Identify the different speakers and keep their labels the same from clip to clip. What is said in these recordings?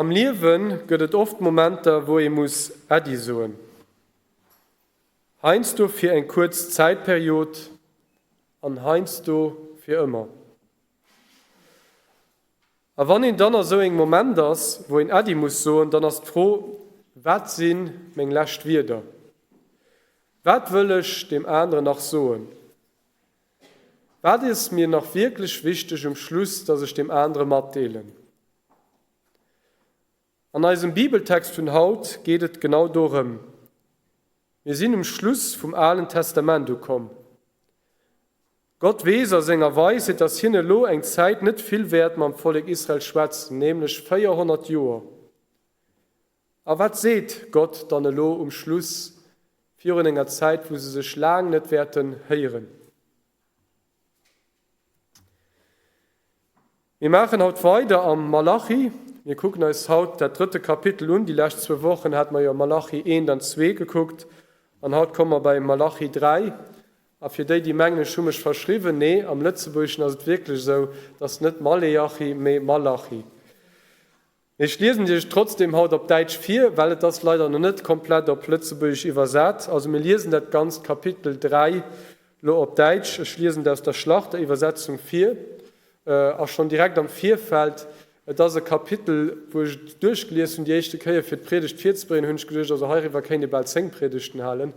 Speaker 1: Am Liewe gëtt et oft Momenter, wou ee muss Äddi soen. Heiansdo fir eng kuerz Zäitperiod an heiansdo fir ëmmer. A wann een dann a sou engem Moment ass, wou een Äddi muss soen, dann ass d'Fro, Wat si meng lescht Wierder? Wat wëll ech deem aneren nach soen? Wat ass mir nach wierklech wichteg um Schluss, dass ech deem anere matdeelen? An eisem Bibeltext vun haut geet et genau dorëm. Mir sinn um Schluss vum Alen Testament ukomm. Gott weess a senger Weisheet, dass hien elo eng Zäit net vill wäert mam Vollek Israel schwätzen, nämlech 400 Joer. A wat seet Gott dann elo um Schluss virun enger Zäit, wou se sech laang net wäerten héieren? Mir maachen haut weider am Malachi. Mir kucken eis haut dat drëtte Kapitel un. Déi lescht zwou Wochen hate mer jo Malachi eent an zwee gekuckt an haut komme mer bei Malachi 3. A fir déi, déi mengen, ech hu mech verschriwwen, nee, am Lëtzebuergeschen ass et wierklech esou, et ass net Maleachi, mee Malachi. Ech liesen Iech et trotzdem haut op Däitsch vir, well et ass leider nach net komplett op Lëtzebuergesch iwwersat. Also mir liesen dat ganzt Kapitel 3 lo op Däitsch. Ech liesen et aus der Schlachter-Iwwersetzung vir. A schonn direkt am Virfeld, et ass e Kapitel, wou ech et duerchgelies hunn déi éischte Kéier fir d'Priedegt virzebréngen, hunn ech geduecht, also heiriwwer kéint ee bal 10 Priedegten halen.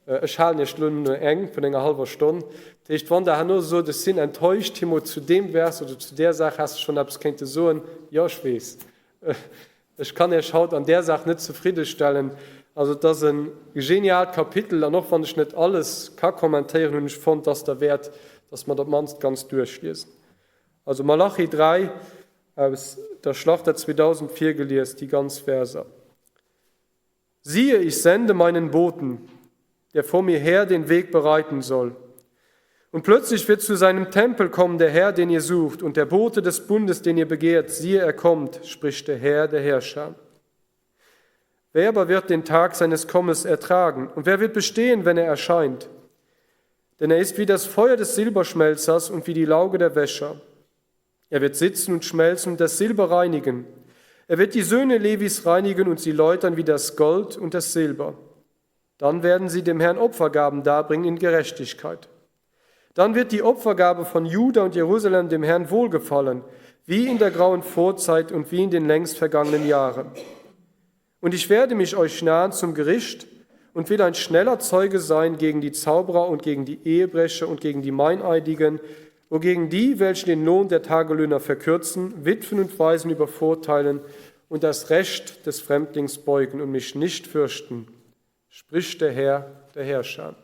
Speaker 1: Ech halen Iech elo nëmmen eng vun enger hallwer Stonn. Dat heescht, wann Der herno sot, ech sinn enttäuscht, Timo, zu deem Vers oder zu där Saach häss de schonn eppes kéinte soen, jo, ech weess, ech kann Iech haut an där Saach net zefriddestellen. Also et ass e geniaalt Kapitel an och wann ech net alles ka kommentéieren, hunn ech fonnt, dass derwäert, dass mer et op d'mannst ganz duerchliesen. Also Malachi 3 aus der Schlachter 2000 virgelies, déi ganz Verser. Siehe, ich sende meinen Boten, der vor mir her den Weg bereiten soll. Und plötzlich wird zu seinem Tempel kommen der Herr, den ihr sucht, und der Bote des Bundes, den ihr begehrt, siehe, er kommt, spricht der Herr, der Herrscher. Wer aber wird den Tag seines Kommens ertragen, und wer wird bestehen, wenn er erscheint? Denn er ist wie das Feuer des Silberschmelzers und wie die Lauge der Wäscher. Er wird sitzen und schmelzen und das Silber reinigen. Er wird die Söhne Levis reinigen und sie läutern wie das Gold und das Silber. Dann werden sie dem Herrn Opfergaben darbringen in Gerechtigkeit. Dann wird die Opfergabe von Juda und Jerusalem dem Herrn wohlgefallen, wie in der grauen Vorzeit und wie in den längst vergangenen Jahren. Und ich werde mich euch nahen zum Gericht und will ein schneller Zeuge sein gegen die Zauberer und gegen die Ehebrecher und gegen die Meineidigen und gegen die, welche den Lohn der Tagelöhner verkürzen, Witwen und Waisen übervorteilen und das Recht des Fremdlings beugen und mich nicht fürchten, spricht der Herr, der Herrscher.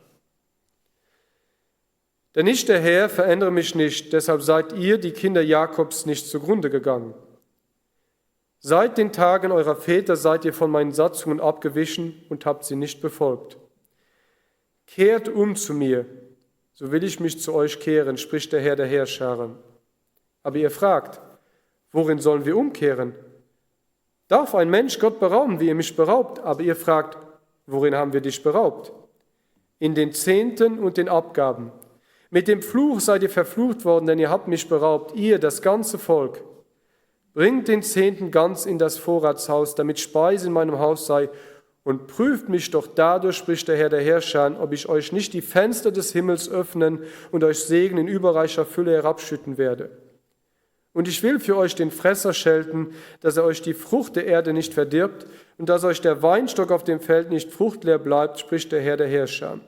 Speaker 1: Denn ich, der Herr, verändere mich nicht, deshalb seid ihr, die Kinder Jakobs, nicht zugrunde gegangen. Seit den Tagen eurer Väter seid ihr von meinen Satzungen abgewichen und habt sie nicht befolgt. Kehrt um zu mir, so will ich mich zu euch kehren, spricht der Herr der Heerscharen. Aber ihr fragt, worin sollen wir umkehren? Darf ein Mensch Gott berauben, wie ihr mich beraubt? Aber ihr fragt, worin haben wir dich beraubt? In den Zehnten und den Abgaben. Mit dem Fluch seid ihr verflucht worden, denn ihr habt mich beraubt, ihr, das ganze Volk. Bringt den Zehnten ganz in das Vorratshaus, damit Speise in meinem Haus sei, und prüft mich doch dadurch, spricht der Herr der Herrscher, ob ich euch nicht die Fenster des Himmels öffnen und euch Segen in überreicher Fülle herabschütten werde. Und ich will für euch den Fresser schelten, dass er euch die Frucht der Erde nicht verdirbt und dass euch der Weinstock auf dem Feld nicht fruchtleer bleibt, spricht der Herr der Herrscher.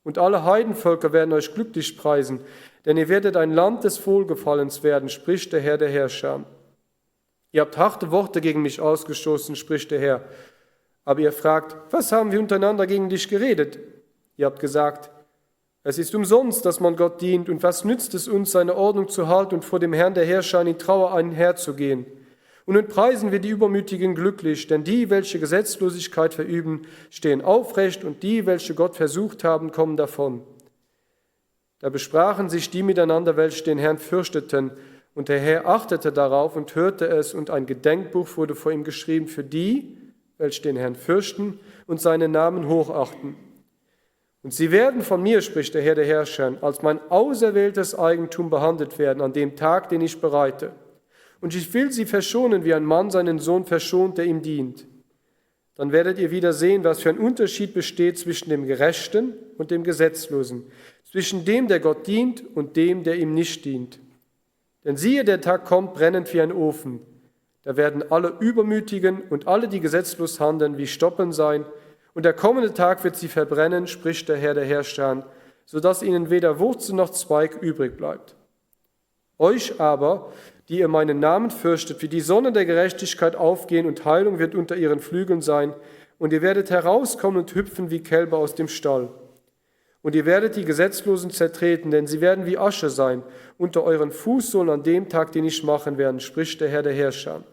Speaker 1: Und alle Heidenvölker werden euch glücklich preisen, denn ihr werdet ein Land des Wohlgefallens werden, spricht der Herr der Herrscher. Ihr habt harte Worte gegen mich ausgestoßen, spricht der Herr. Aber ihr fragt, was haben wir untereinander gegen dich geredet? Ihr habt gesagt, es ist umsonst, dass man Gott dient, und was nützt es uns, seine Ordnung zu halten und vor dem Herrn der Herrscher in Trauer einherzugehen? Und nun preisen wir die Übermütigen glücklich, denn die, welche Gesetzlosigkeit verüben, stehen aufrecht, und die, welche Gott versucht haben, kommen davon. Da besprachen sich die miteinander, welche den Herrn fürchteten, und der Herr achtete darauf und hörte es, und ein Gedenkbuch wurde vor ihm geschrieben für die, welche den Herrn fürchten und seinen Namen hochachten. Und sie werden von mir, spricht der Herr der Herrscher, als mein auserwähltes Eigentum behandelt werden an dem Tag, den ich bereite. Und ich will sie verschonen, wie ein Mann seinen Sohn verschont, der ihm dient. Dann werdet ihr wieder sehen, was für ein Unterschied besteht zwischen dem Gerechten und dem Gesetzlosen, zwischen dem, der Gott dient und dem, der ihm nicht dient. Denn siehe, der Tag kommt brennend wie ein Ofen. Da werden alle Übermütigen und alle, die gesetzlos handeln, wie Stoppeln sein. Und der kommende Tag wird sie verbrennen, spricht der Herr der Herrscher, so dass ihnen weder Wurzel noch Zweig übrig bleibt. Euch aber, die ihr meinen Namen fürchtet, wie die Sonne der Gerechtigkeit aufgehen und Heilung wird unter ihren Flügeln sein, und ihr werdet herauskommen und hüpfen wie Kälber aus dem Stall. Und ihr werdet die Gesetzlosen zertreten, denn sie werden wie Asche sein unter euren Fußsohlen an dem Tag, den ich machen werde, spricht der Herr der Herrscher.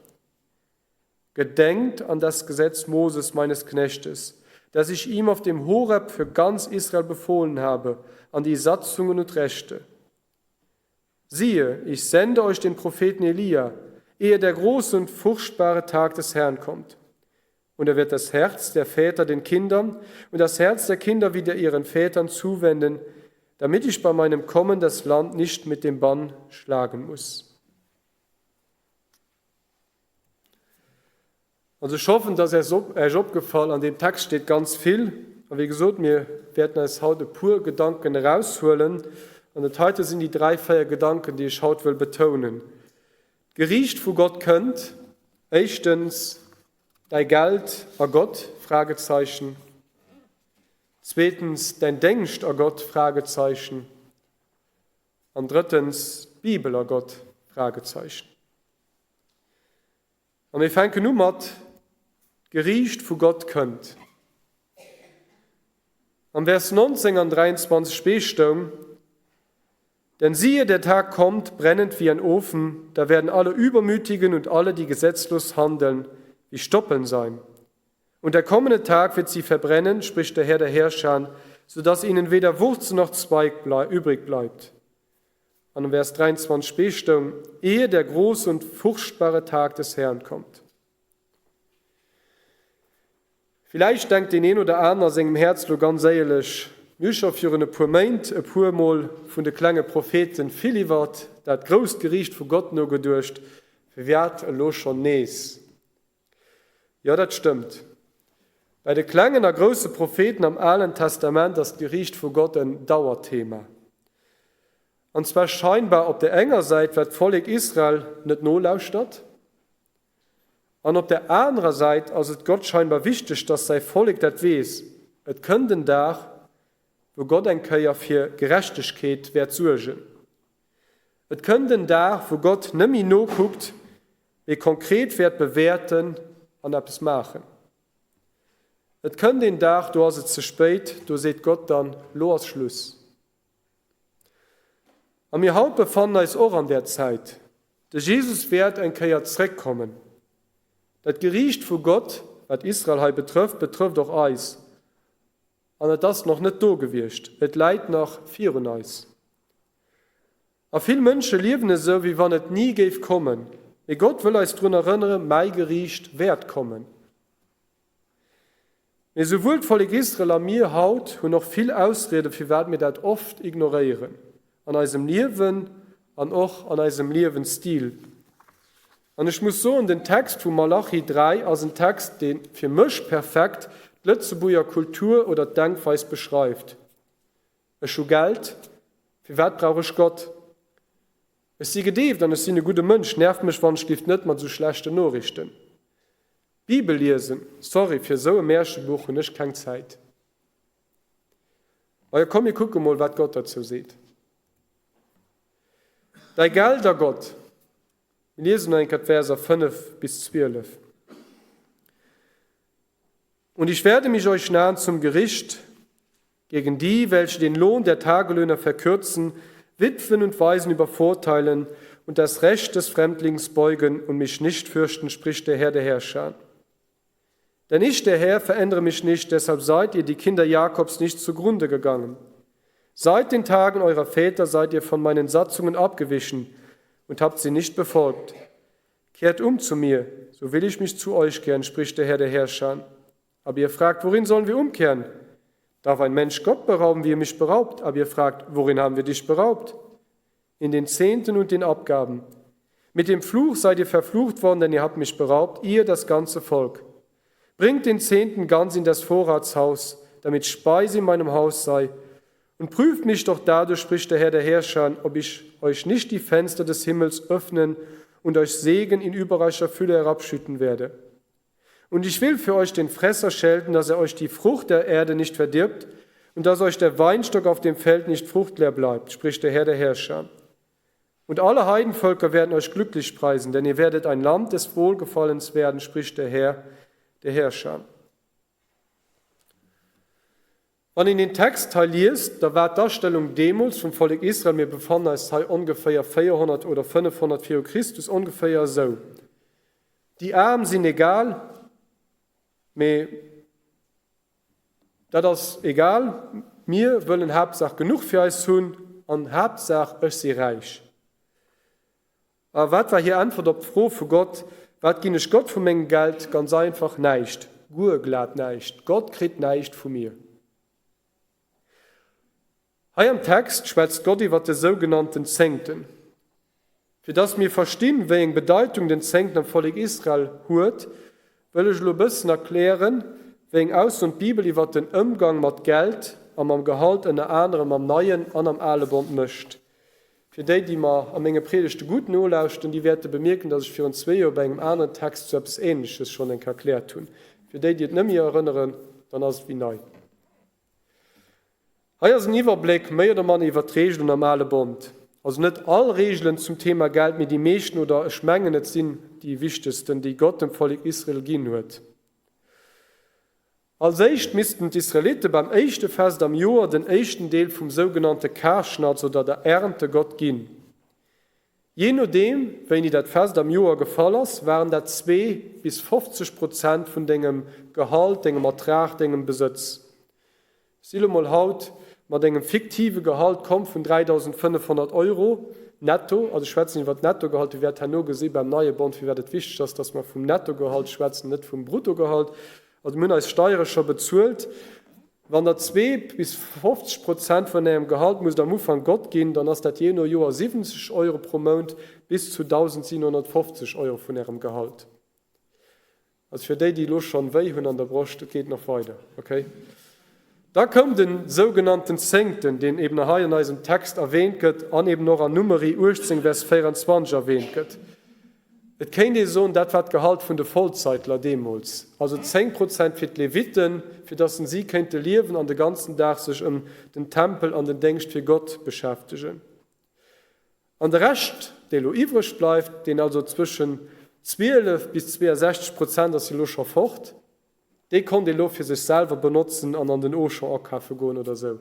Speaker 1: Gedenkt an das Gesetz Moses meines Knechtes, das ich ihm auf dem Horeb für ganz Israel befohlen habe, an die Satzungen und Rechte. Siehe, ich sende euch den Propheten Elia, ehe der große und furchtbare Tag des Herrn kommt. Und er wird das Herz der Väter den Kindern und das Herz der Kinder wieder ihren Vätern zuwenden, damit ich bei meinem Kommen das Land nicht mit dem Bann schlagen muss. Also ech hoffen, et ass Äech opgefall, an deem Text steet ganz vill. A wéi gesot, mir wäerten eis haut e puer Gedanken eraushuelen. An dat heite sinn déi dräi, véier Gedanken, déi ech haut wëll betounen. D'Geriicht vu Gott kënnt. Éischtens, däi Geld a Gott? Fragezeichen. Zweetens, däin Déngscht a Gott? Fragezeichen. An drëttens, d'Bibel a Gott? Fragezeichen. A mir fänken u mat, D'Geriicht vu Gott kënnt. Am Vers 19 an 23b stoung, Denn siehe, der Tag kommt, brennend wie ein Ofen, da werden alle Übermütigen und alle, die gesetzlos handeln, wie Stoppeln sein. Und der kommende Tag wird sie verbrennen, spricht der Herr der Herrscher, so dass ihnen weder Wurzel noch Zweig übrig bleibt. An am Vers 23b stoung, Ehe der große und furchtbare Tag des Herrn kommt. Villäicht denkt deen een oder aner a sengem Häerz lo ganz éierlech, Mir hu scho virun e puer Méint e puer Mol vun de klenge Propheten vill iwwert dat grousst Geriicht vu Gott nogeduecht, firwat elo schonn nees? Jo, dat stëmmt. Bei de klengen a grousse Propheten am Alen Testament ass d'Geriicht vu Gott en Dauerthema. An zwar scheinbar op der enger Säit, well d'Vollek Israel net nolauschtert, an op der anerer Säit ass et Gott scheinbar wichteg, dass säi Vollek dat weess, Et kënnt en Dag, wou Gott eng Kéier fir Gerechtegkeet wäert suergen. Et kënnt en Dag, wou Gott nëmmi nokuckt, mee konkret wäert bewäerten an eppes maachen. Et kënnt een Dag, do ass et ze spéit, do seet Gott dann, Lo ass Schluss. A mir haut befannen eis och an där Zäit. De Jesus wäert eng Kéier zréckkommen. Dat Geriicht vu Gott, wat Israel hei betrëfft, betrëfft och eis. An et ass nach net do gewiescht, et läit nach virun eis. A vill Mënsche liewen esou, wéi wann et ni géif kommen. Mee Gott wëll eis drun erënnere, Mäi Geriicht wäert kommen. Mee souwuel d'Vollek Israel a mir haut hunn och vill Ausrieden, firwat mir dat oft ignoréieren, an eisem Liewen an och an eisem Liewensstil. An ech muss soen, den Text vu Malachi 3 ass en Text, dee fir mech perfekt d'Lëtzebuerger Kultur oder d'Denkweis beschreift. Ech hu Geld, firwat brauch ech Gott? Ech si gedeeft an ech sinn e gudde Mënsch, nervt mech wannschlift net mat esou schlechten Noriichten. Bibel liesen, sorry, fir esou e Märchebuch hunn ech keng Zäit. Majo komm mir kucke mol wat Gott derzou seet. Däi Geld a Gott. Mir liesen nach eng Kéier d'Verser 5 bis 12. Und ich werde mich euch nahen zum Gericht gegen die, welche den Lohn der Tagelöhner verkürzen, Witwen und Waisen übervorteilen und das Recht des Fremdlings beugen und mich nicht fürchten, spricht der Herr der Herrscher. Denn ich, der Herr, verändere mich nicht, deshalb seid ihr, die Kinder Jakobs, nicht zugrunde gegangen. Seit den Tagen eurer Väter seid ihr von meinen Satzungen abgewichen und habt sie nicht befolgt. Kehrt um zu mir, so will ich mich zu euch kehren, spricht der Herr der Herrscher. Aber ihr fragt, worin sollen wir umkehren? Darf ein Mensch Gott berauben, wie ihr mich beraubt? Aber ihr fragt, worin haben wir dich beraubt? In den Zehnten und den Abgaben. Mit dem Fluch seid ihr verflucht worden, denn ihr habt mich beraubt, ihr das ganze Volk. Bringt den Zehnten ganz in das Vorratshaus, damit Speise in meinem Haus sei. Und prüft mich doch dadurch, spricht der Herr der Herrscher, ob ich euch nicht die Fenster des Himmels öffnen und euch Segen in überreicher Fülle herabschütten werde. Und ich will für euch den Fresser schelten, dass er euch die Frucht der Erde nicht verdirbt und dass euch der Weinstock auf dem Feld nicht fruchtleer bleibt, spricht der Herr der Herrscher. Und alle Heidenvölker werden euch glücklich preisen, denn ihr werdet ein Land des Wohlgefallens werden, spricht der Herr, der Herrscher. Wann een den Text hei liest, da war d'Astellung deemools vum Vollek Israel, mir befannen eis hei ongeféier 400 oder 500 viru Christus, ongeféier esou, Déi Aarm sinn egal, mee dat ass egal, mir wëllen Haaptsaach genuch fir eis hunn an Haaptsaach ech si räich. A wat war hir Äntwert op d'Fro vu Gott, Wat ginn ech Gott vu mengem Geld? Ganz einfach, Näischt, guer glat näischt. Gott kritt näischt vu mir. Hei am Text schwätzt Gott iwwer de sougenannten Zéngten. Fir dass mir verstinn, wéi eng Bedeitung den Zéngten am Vollek Israel huet, wëll ech elo e bëssen erklären, wéi eng Aussoen d'Bibel iwwer den Ëmgang mat Geld a mam Gehalt ënner anerem am Neien an am Ale Bond mécht. Fir déi, déi mer a menge Priedegte gutt nolauschten, déi wäerte bemierken, dass ech virun zwee Joer bei engem aneren Text sou eppes Ähnleches schonn eng Kéier erkläert hunn. Fir déi, déi et net méi erënneren, dann ass et wéi nei. Hei ass en Iwwerbléck méi oder manner iwwer d'Reegelen am Ale Bond. Also net all Reegelen zum Thema Geld, mee déi meeschten oder ech mengen et sinn déi wichtegsten, déi Gott dem Vollek Israel ginn huet. Als éischt missten d'Israelitte beim éischte Fest am Joer den éischten Deel vum sougenannte Karschnatz oder der Ernte Gott ginn. Jee nodeem, wéini dat Fest am Joer gefall ass, waren dat zwee bis 50 Prozent vun dengem Gehalt, dengem Ertrag, dengem Besëtz. Si lo mol haut mat engem fiktive Gehalt komm vun 3.500 Euro netto, also ech schwätzen iwwer d'Nettogehalt, Dir wäert herno gesi beim neie Bond, firwat et wichteg ass, dass mer vum Nettogehalt schwätzen, net vum Bruttogehalt. Also mir hunn eis Steiere scho bezuelt. Wann Der zwee bis 50 Prozent vun Ärem Gehalt musst am Ufank Gott ginn, dann ass dat jee no Joer 70 Euro pro Mount bis zu 1.750 Euro vun Ärem Gehalt. Also fir déi, déi elo schonn wéi hunn an der Broscht, et geet nach weider, okay? Da koum den sougenannten Zéngten, deen eben hei an eisem Text erwähnt gëtt an eben och an Numeri 18, Vers 24 erwähnt gëtt. Et kéint ee soen, dat war d'Gehalt vun de Vollzeitler deemools, also 10 Prozent fir d'Leviten, fir datt si kéinte liewen an de ganzen Dag sech ëm den Tempel an den Déngscht fir Gott beschäftegen. An de Rescht, dee elo iwwreg bleift, deen also zwëschen 12 bis 62 Prozent ass jo elo scho fort, dee konnt ee lo fir sech selwer benotzen an an den Auchan akafe goen oder esou.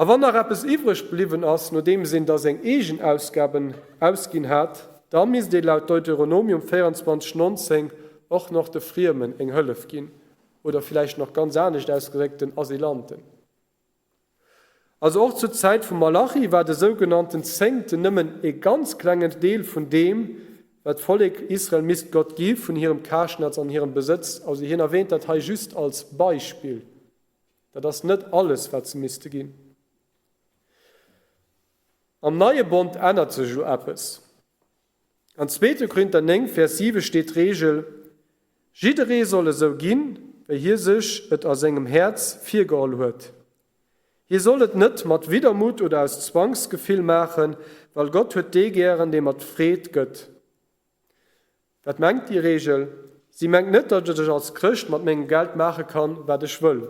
Speaker 1: A wann nach eppes iwwreg bliwwen ass, nodeems een da seng eegen Ausgaben ausginn hat, da misst ee laut Deuteronomium 24, 19 och nach de Friemen eng Hëllef ginn, oder villäicht nach ganz anescht ausgedréckt, den Asylanten. Also och zur Zäit vum Malachi war de sougenannten Zéngten nëmmen e ganz klengen Deel vun deem, wat d'Vollek Israel misst Gott gi vun hirem Karschnatz an hirem Besëtz. Also hien erwähnt dat hei just als Beispill. Dat ass net alles, wat se misste ginn. Am Neie Bond ännert sech elo eppes. An zweete Korinther 9, Vers 7 steet d'Reegel, Jidderee soll esou ginn, wéi hie sech et a sengem Häerz virgeholl huet. Hie soll et net mat Widdermutt oder aus Zwangsgefill maachen, well Gott huet dee gären, dee mat Freed gëtt. Wat mengt déi Reegel? Si mengt net, datt ech als Chrëscht mat mengem Geld maache kann, wat ech wëll.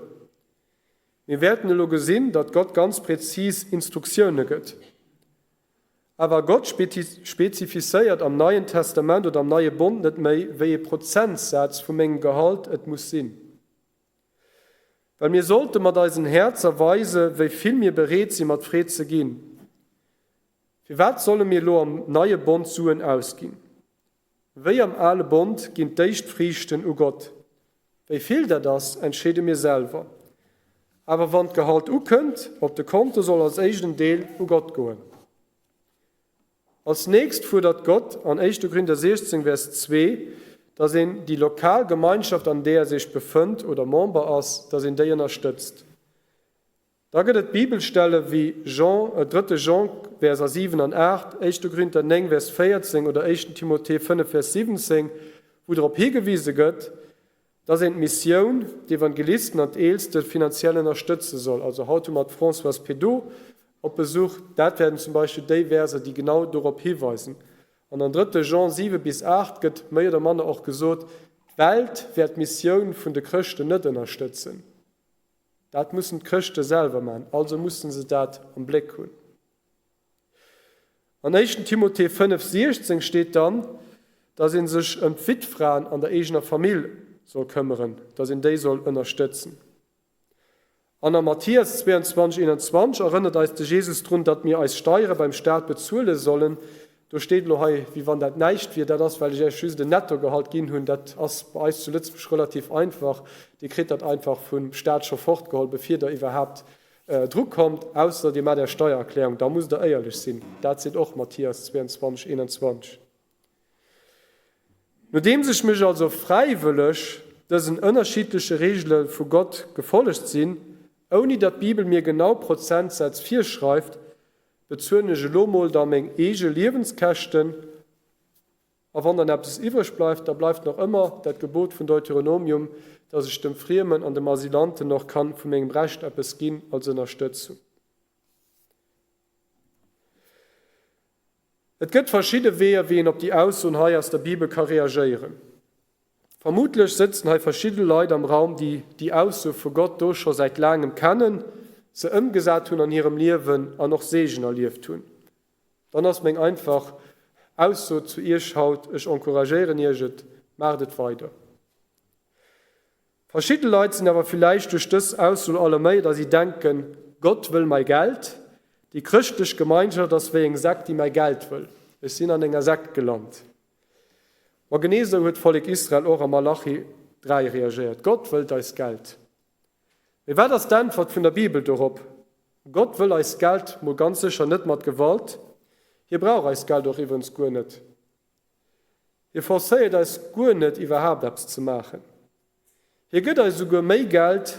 Speaker 1: Mir wäerten elo gesinn, datt Gott ganz präzis Instruktioune gëtt. Awer Gott spezifizéiert am Neien Testament oder am Neie Bond net méi, wéi ee Prozentsaz vu mengem Gehalt et muss sinn. Well mir sollte mat eisen Häerzer weise wéi vill mir bereet si mat Freed ze ginn. Firwat solle mir elo am Neie Bond Suen ausginn? Wéi am Ale Bond ginn d'éischt Friichten u Gott. Wéi vill dat ass, entscheede mir selwer. Awer wann d'Gehalt ukënnt op de Konto, soll als éischt en Deel u Gott goen. Als nächst fuerdert Gott an 1. Korinther 16, Vers 2, dass een déi lokal Gemeinschaft an deeër sech befënnt oder Member ass, dass een déi ënnerstëtzt. Da gëtt et Bibelstelle wéi Jean, drëtte Jean, Verser 7 an 8, éischte Korinther 9, Vers 14 oder éischten Timothée 5, Vers 17, wou drop higewise gëtt, dass een d'Missioun, d'Evangelisten an d'Eelste finanziell ënnerstëtze soll. Also haut hu mer d'Françoise Pédot op Besuch. Dat wären zum Beispill déi Verser, déi genau dorop hiweisen. An an drëtte Jean 7 bis 8 gëtt méi oder manner och gesot, d'Welt wäert d'Missioun vun de Chrëschten net ënnerstëtzen. Dat mussen d'Chrëschte selwer maachen, also mussen se dat am Bléck hunn. An éischten Timothée 5, 16 steet dann, datt ee sech ëm d'Wittfraen an der eegener Famill soll këmmeren, datt een déi soll ënnerstëtzen. An a Mathias 22, 21 erënnert eis de Jesus drun, datt mir eis Steiere beim Staat bezuele sollen, Do steet elo hei, wéi wann dat näischt wier. Dat ass, well ech Iech just en Nettogehalt ginn hunn. Dat ass bei eis zu Lëtzebuerg relativ einfach. Dir kritt dat einfach vum Staat scho fortgeholl, bevir Der iwwerhaapt dru kommt, ausser Dir maacht Är Steiererklärung. Da musst Der éierlech sinn. Dat seet och Mathias 22, 21. Nodeems ech mech also fräiwëlleg dësen ënnerschiddleche Reegele vu Gott gefollegt sinn, ouni datt d'Bibel mir genau Prozentsätz virschreift, Bezuelen ech elo mol da meng eege Liewenskäschten, a wann dann eppes iwwreg bleift, da bleift nach ëmmer dat Gebot vun Deuteronomium, dass ech dem Friemen an dem Asylanten och kann vu mengem Rescht eppes ginn als Ënnerstëtzung. Et gëtt verschidde Weeër, wéi een op déi Aussoen hei aus der Bibel ka reagéieren. Vermutlech sëtzen hei verschidde Leit am Raum, déi déi Ausso vu Gott do scho säit laangem kennen, se ëmgesat hunn an hirem Liewen an och Seegen erlieft hunn. Dann ass meng einfach Ausso zu Iech haut, Ech encouragéieren Iech et, maacht et weider. Verschidde Leit sinn awer villäicht duerch dës Ausso alarméiert a si denken, Gott wëll mei Geld, déi chrëschtlech Gemeinschaft ass wéi eng Sekt, déi mäi Geld wëll, ech sinn an enger Sekt gelant. Ma genee esou huet d'Vollek Israel och am Malachi 3 reagéiert, Gott wëllt eis Geld. Mee wat ass d'Äntwert vun der Bibel dorop? Gott wëll eist Geld mol ganz sécher net mat Gewalt. Hie brauch eist Geld och iwwerens guer net. Hie forcéiert eis guer net iwwerhaapt eppes ze maachen. Hie gëtt eis esouguer méi Geld,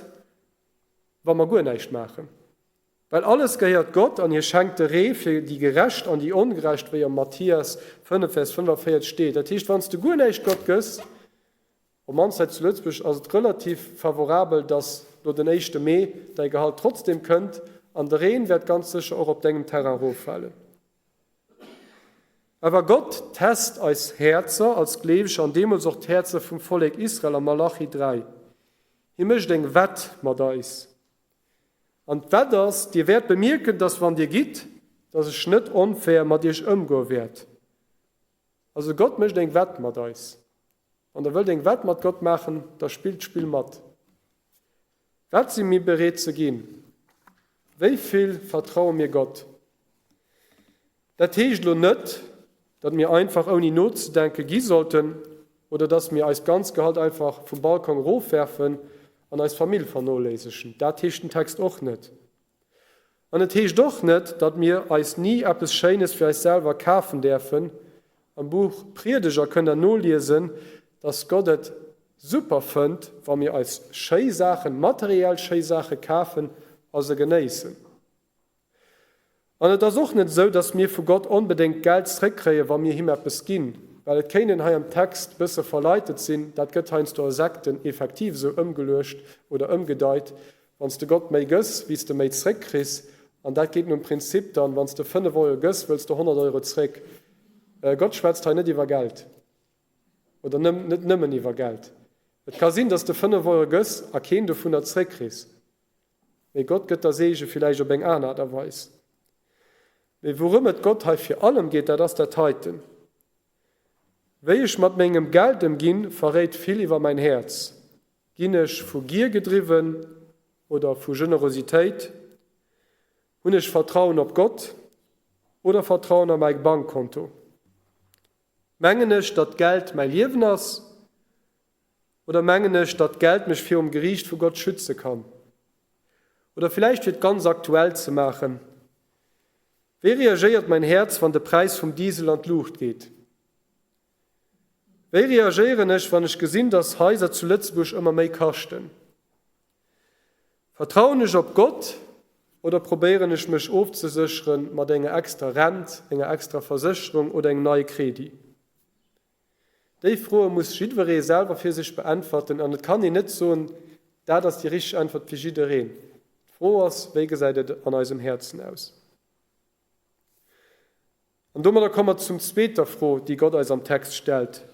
Speaker 1: wa mer guer näischt maachen. Well alles gehéiert Gott an hie schenkt de Ree fir déi Gerecht an déi Ongerecht, wéi am Mathias 5, Vers 45 steet. Dat heescht, wann s de guer näischt Gott gëss, op mannst hei zu Lëtzebuerg ass et relativ favorabel, dass no den éischte Mee däi Gehalt trotzdem kënnt an de Reen wäert ganz sécher och op dengem Terrain eroffalen. Awer Gott test eis Häerzer als Gleeweger an deemools och d'Häerzer vum Vollek Israel am Malachi 3. Hie mécht eng Wett mat eis. An d'Wett ass, Dir wäert bemierken, dass, wann Dir gitt, dass ech net onfair mat iech ëmgoe wäert. Also Gott mécht eng Wett mat eis. Wann Der wëllt eng Wett mat Gott maachen, da spillt d'Spill mat. Wat si mir bereet ze ginn? Wéi vill vertraue mir Gott? Dat heescht elo net, datt mir einfach ouni nozedenke gi sollten oder datt mir eist ganz Gehalt einfach vum Balcon erofwerfen an eis Famill vernoléisegen. Dat heescht den Text och net. An et heescht och net, datt mir eis ni eppes Schéines fir eis selwer kafen däerfen. Am Buch Priedeger kënnt der noliesen, datt Gott et super fënnt, wa mir eis schéi Saachen, materiell schéi Saache kafen a se genéissen. An et ass och net esou, datt mir vu Gott onbedéngt Geld zréckkréien, wa mir him eppes ginn, well et kéint een hei am Text bësse verleitet sinn, dat gëtt heiansdo a Sekten effektiv esou ëmgeluecht oder ëmgedeit, Wann s de Gott méi gëss, wéi s de méi zréckkriss. An dat geet nom Prinzip dann, Wann s de 5 Euro gëss, wëlls de 100 Euro zréck. Gott schwätzt hei net iwwer Geld. Oder net nëmmen iwwer Geld. Et ka sinn, datt s de 5 Euro gëss a keen dovunner zréckkriss. Mee Gott gëtt der Seege villäicht op eng aner Aart a Weis. Mee wourëm et Gott hei vir allem geet, dat ass dat heiten, Wéi ech mat mengem Geld ëmginn, verréit vill iwwer mäin Häerz. Ginn ech vu Gier gedriwwen oder vu Generositéit? Hunn ech Vertrauen op Gott oder Vertrauen a mäi Bankkonto? Mengen ech, datt Geld mäi Liewen ass Oder mengen ech, datt Geld mech virum Geriicht vu Gott schütze kann? Oder villäicht fir et ganz aktuell ze maachen, Wéi reagéiert mäin Häerz, wann de Präis vum Diesel an d'Luucht geet? Wéi reagéieren ech, wann ech gesinn, datt Haiser zu Lëtzebuerg ëmmer méi kaschten? Vertrauen ech op Gott? Oder probéieren ech mech ofzeséchere mat enger extra Rent, enger extra Versécherung oder engem neie Crédit? Déi Froe muss jiddweree selwer fir sech beäntwerten an et kann een net soen, dat ass déi richteg Äntwert fir jiddereen. D'Fro ass, wéi gesäit et an eisem Häerzen aus? An domadder komme mer zum zweeter Fro, déi Gott eis am Text stellt,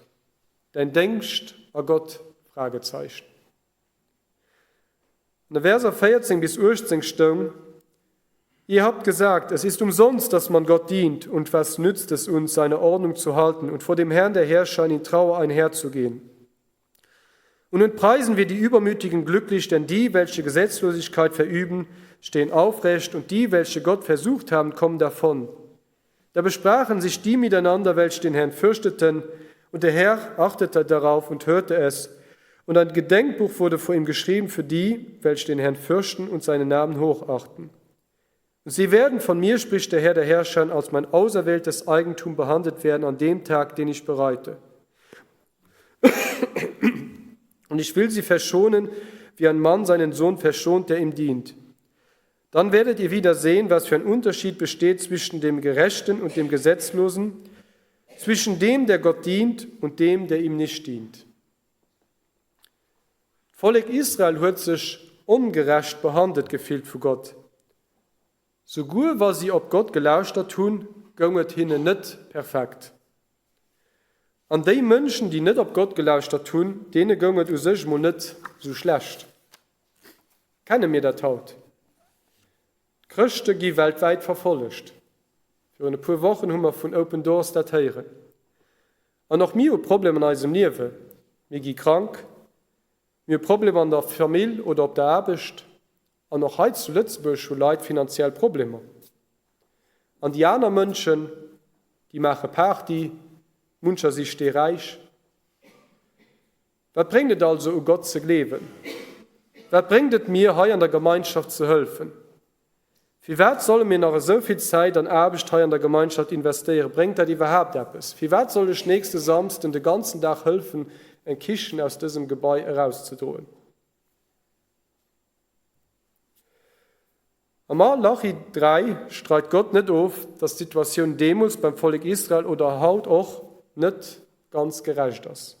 Speaker 1: Däin Déngscht a Gott? Fragezeichen. An de Verser 14 bis 18 stoung, Ihr habt gesagt, es ist umsonst, dass man Gott dient, und was nützt es uns, seine Ordnung zu halten und vor dem Herrn der Herrscher in Trauer einherzugehen? Und nun preisen wir die Übermütigen glücklich, denn die, welche Gesetzlosigkeit verüben, stehen aufrecht, und die, welche Gott versucht haben, kommen davon. Da besprachen sich die miteinander, welche den Herrn fürchteten, und der Herr achtete darauf und hörte es. Und ein Gedenkbuch wurde vor ihm geschrieben für die, welche den Herrn fürchten und seinen Namen hochachten. Und sie werden von mir, spricht der Herr der Herrscher, als mein auserwähltes Eigentum behandelt werden an dem Tag, den ich bereite. Und ich will sie verschonen, wie ein Mann seinen Sohn verschont, der ihm dient. Dann werdet ihr wieder sehen, was für ein Unterschied besteht zwischen dem Gerechten und dem Gesetzlosen, zwischen dem, der Gott dient, und dem, der ihm nicht dient. D'Vollek Israel huet sech ongerecht behandelt gefillt vu Gott. Souguer wa si op Gott gelauschtert hunn, goung et hinnen net perfekt. An déi Mënschen, déi net op Gott gelauschtert hunn, deene goung et u sech mol net sou schlecht. Kenne mir dat haut? D'Chrëschte gi weltwäit verfollegt. Virun e puer Wochen hu mer vun Open Doors dat héieren. An och mir hu Problemer an eisem Liewe. Mir gi krank, mir hu Problemer an der Famill oder op der Aarbecht. An och hei zu Lëtzebuerg hu Leit finanziell Problemer. An déi aner Mënschen, déi maache Party, muncher si steeräich. Wat bréngt et also, u Gott ze gleewen? Wat bréngt et mir, hei an der Gemeinschaft ze hëlfen? Firwat solle mir nach esou vill Zäit an Aarbecht hei an der Gemeinschaft investéieren? Bréngt dat iwwerhaapt eppes? Firwat soll ech nächste Samsden de ganzen Dag hëlfen, eng Kichen aus dësem Gebai erauszedroen? Am Malachi 3 streit Gott net of, datt d'Situatioun deemools beim Vollek Israel oder haut och net ganz gerecht ass.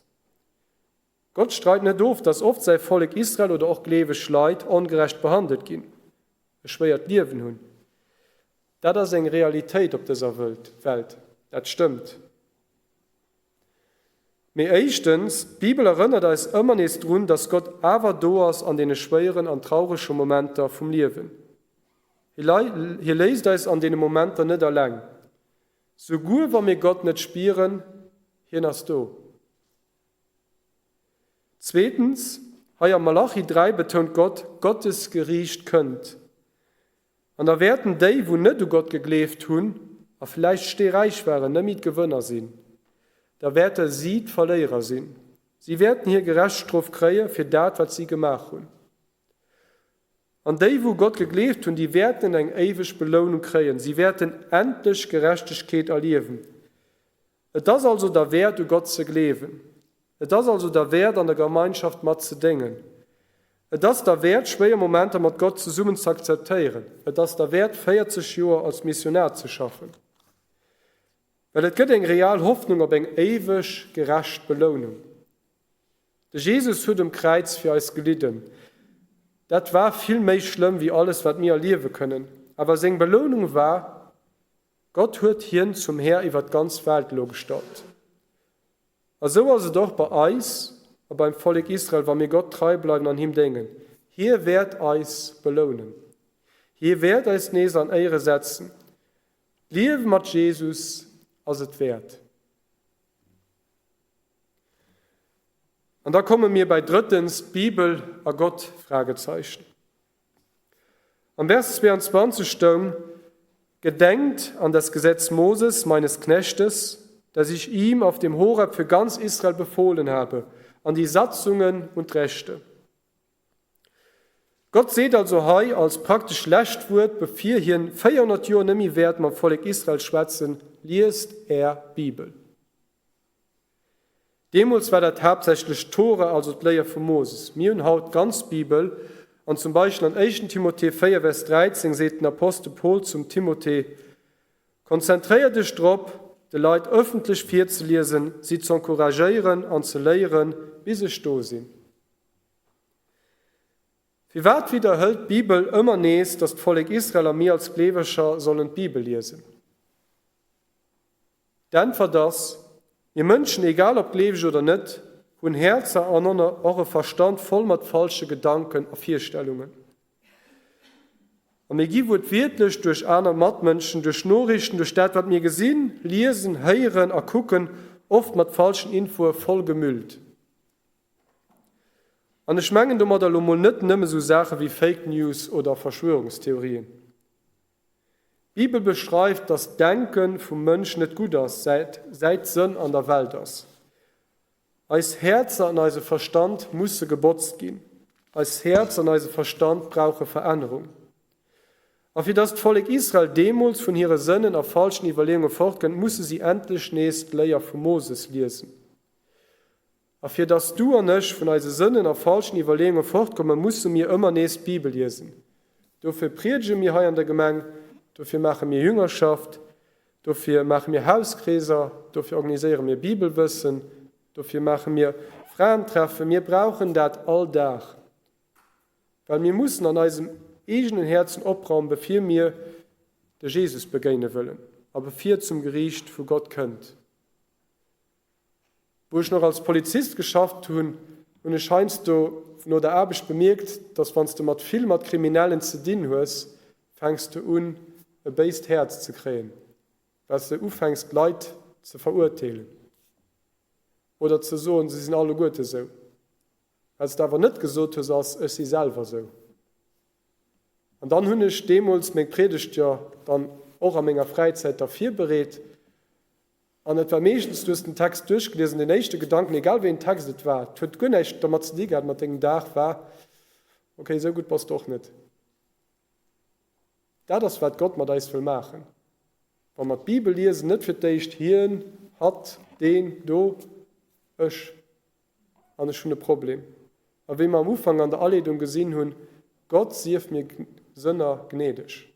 Speaker 1: Gott streit net of, datt oft säi Vollek Israel oder och gleeweg Leit ongerecht behandelt ginn, e schwéiert Liewen hunn. Dat ass eng Realitéit op dëser Welt, dat stëmmt. Mee éischtens, d'Bibel erënnert eis ëmmer nees drun, dass Gott awer do ass an deene schwéieren an traurege Momenter vum Liewen. Hie léisst eis an deene Momenter net eleng. Souguer wa mir Gott net spieren, hien ass do. Zweetens, hei am Malachi 3 betount Gott, Gottes Geriicht kënnt. An da wäerten déi, wou net u Gott gegleeft hunn a vläicht steeräich waren, nëmmi d'Gewënner sinn. Da wäerte si d'Verléierer sinn. Si wäerten hir gerecht Strof kréie fir dat, wat si gemaach hunn. An déi, wou u Gott gegleeft hunn, déi wäerten eng éiweg Belounung kréien. Si wäerten endlech Gerechtegkeet erliewen. Et ass also derwäert, u Gott ze gleewen. Et ass also derwäert, an der Gemeinschaft mat ze déngen. Et ass derwäert, schwéier Momenter mat Gott zesummen z'akzeptéieren. Et ass derwäert, 40 Joer als Missionar ze schaffen. Well et gëtt eng real Hoffnung op eng éiweg, gerecht Belounung. De Jesus huet um Kräiz fir eis gelidden. Dat war vill méi schlëmm wéi alles, wat mir erliewe kënnen. Awer seng Belounung war, Gott huet hien zum Här iwwer d'ganz Welt elo gestallt. A sou ass et och bei eis a beim Vollek Israel, wa mir Gott trei bleiwen an him déngen. Hie wäert eis belounen. Hie wäert eis nees an Éiere setzen. D'Liewe mat Jesus ass et wäert. An da komme mir bei drëttens, d'Bibel a Gott? Fragezeichen. Am Vers 22 stoung, Gedenkt an das Gesetz Moses, meines Knechtes, das ich ihm auf dem Horeb für ganz Israel befohlen habe, an die Satzungen und Rechte. Gott seet also hei als praktesch lescht Wuert, bevir hien 400 Joer nëmmi wäert mam Vollek Israel schwätzen, Liest är Bibel. Deemools war dat haaptsächlech d'Tora, also d'Léier vum Moses. Mir hunn haut d'ganz Bibel. An zum Beispill an éischten Timothée 4, Vers 13 seet den Apostel Paul zum Timothée, Konzentréier dech drop, de Leit ëffentlech virzeliesen, si z'encouragéieren an ze léieren, bis ech do sinn. Firwat widderhëlt d'Bibel ëmmer nees, datt d'Vollek Israel a mir als Gleeweger sollen d'Bibel liesen? D'Äntwert ass, Mir Mënschen, egal ob gleeweg oder net, hunn Häerzer an och e Verstand voll mat falsche Gedanken a Virstellungen. A mir gi wuertwiertlech duerch aner Matmënschen, duerch Noriichten, duerch dat wat mir gesinn, liesen, héieren a kucken, oft mat falschen Infoe voll gemüllt. An ech mengen domadder elo mol net nëmme sou Saache wéi Fake News oder Verschwörungstheorien. D'Bibel beschreift, dass d'Denke vum Mënsch net gutt ass, säit säit d'Sënn an der Welt ass. Eis Häerzer an eise Verstand musse gebotzt ginn. Eis Häerz an eise Verstand brauche Verännerung. A fir dass d'Vollek Israel deemools vun hire Sënnen a falschen Iwwerleeunge fortkënnt, musse si endlech nees d'Léier vum Moses liesen. A fir dass du an ech vun eise Sënnen a falschen Iwwerleeunge fortkommen, musse mir ëmmer nees d'Bibel liesen. Dofir priedege mir hei an der Gemeng, dofir maache mir Jüngerschaft, dofir maache mir Hauskreeser, dofir organiséiere mir Bibelwëssen, dofir maache mir Fraentreffen. Mir brauchen dat all Dag, well mir mussen an eisem eegenen Häerzen opraumen, bevir mir de Jesus begéine wëllen a bevir et zum Geriicht vu Gott kënnt. Wou ech nach als Polizist geschafft hunn, hunn ech heiansdo no der Aarbecht bemierkt, dass wann s de mat vill mat Kriminellen ze dinn hues, fänks de un e béist Häerz ze kréien, well s de ufänks d'Leit ze verurteelen oder ze soen, se sinn alleguerte sou. Wat s de awer net gesot hues ass, ech si selwer sou. An dann hunn ech deemools meng Priedegt jo dann och a menger Fräizäit da virbereet. An et war meeschtens, du hues den Text duerchgelies an deen éischte Gedanken, egal wéi een Text et war, et huet guer näischt dermat ze di gehat mat dengem Dag, war, ok, esou gutt bass de och net. Dat ass, wat Gott mat eis wëll maachen, wa mer d'Bibel liesen, net fir d'éischt hien, hatt, deen do, ech an ech hunn e Problem. A wéi mer am Ufank an der Aleedung gesinn hunn, Gott sief mir Sënner gnädeg.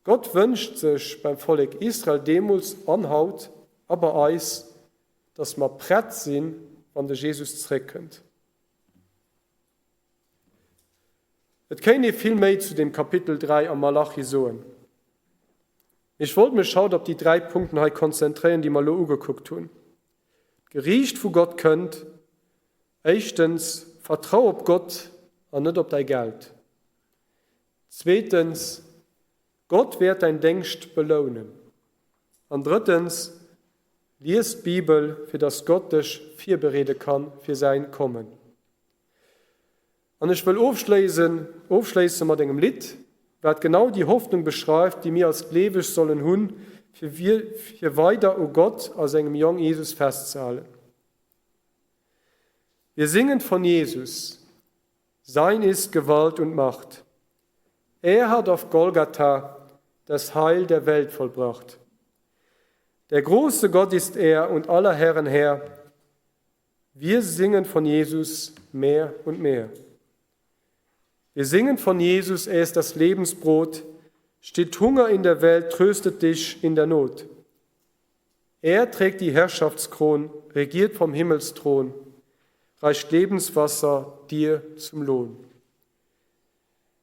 Speaker 1: Gott wënscht sech beim Vollek Israel deemools an haut a bei eis, dass mer prett sinn, wann de Jesus zeréckkënnt. Et kéint ee vill méi zu dem Kapitel 3 am Malachi soen, mee ech wollt mech haut op déi 3 Punkten hei konzentréieren, déi mer elo ugekuckt hunn. D'Geriicht vu Gott kënnt. Éischtens, vertrau op Gott an net op däi Geld. Zweetens, Gott wäert däin Déngscht belounen. An drëttens, lies d'Bibel, fir datt Gott dech virbereede kann fir säin Kommen. An ech wëll ofschléisen ofschléisse mat engem Lidd, wat genau déi Hoffnung beschreift, déi mir als Gleeweg sollen hunn, fir fir weider u Gott a sengem Jong Jesus festzehalen. Wir singen von Jesus. Sein ist Gewalt und Macht. Er hat auf Golgatha das Heil der Welt vollbracht. Der große Gott ist er und aller Herren Herr. Wir singen von Jesus mehr und mehr. Wir singen von Jesus, er ist das Lebensbrot, steht Hunger in der Welt, tröstet dich in der Not. Er trägt die Herrschaftskron, regiert vom Himmelsthron, reicht Lebenswasser dir zum Lohn.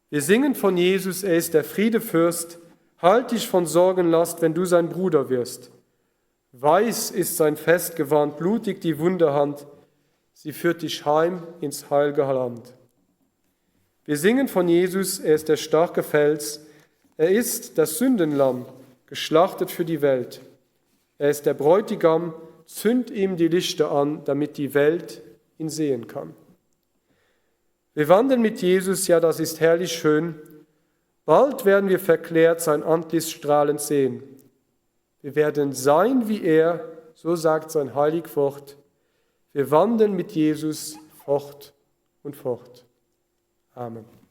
Speaker 1: Wir singen von Jesus, er ist der Friedefürst, halt dich von Sorgenlast, wenn du sein Bruder wirst. Weiß ist sein Festgewand, blutig die Wunderhand, sie führt dich heim ins heilge Land. Wir singen von Jesus, er ist der starke Fels, er ist das Sündenlamm, geschlachtet für die Welt. Er ist der Bräutigam, zünd ihm die Lichter an, damit die Welt ihn sehen kann. Wir wandeln mit Jesus, ja, das ist herrlich schön. Bald werden wir verklärt sein Antlitz strahlend sehen. Wir werden sein wie er, so sagt sein heilig Wort. Wir wandeln mit Jesus fort und fort. Amen.